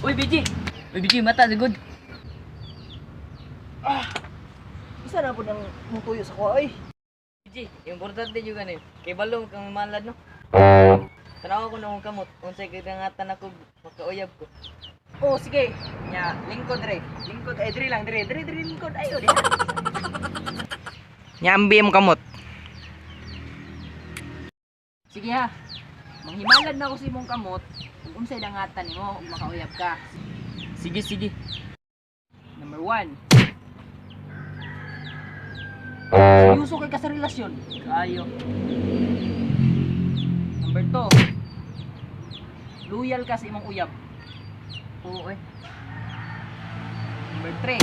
Uy, BG! Uy, BG, mata, sigod. Isa na po ng mutuyo sa kuha ay. BG, importante yung ano, kay balong kang malad, no? Tanawa ko na akong kamot, unsay kagangatan ako, makauyab ko. Oh, sige. Nya, lingkod re. Lingkod ay diri lang diri, diri diri lingkod ayo di. Nya ambi mo kamot. Sige ha. Manghimalad na ako sa imong kamot ug unsay dangatan nimo ug makauyab ka. Sige, sige. Number 1. Seryoso kay ka sa relasyon. Kaayo. Number 2. Loyal ka sa imong uyab. Oo, eh. Number 3.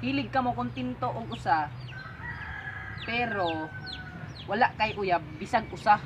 Hilig ka mo kontento og usa pero wala kay uyab bisag usa.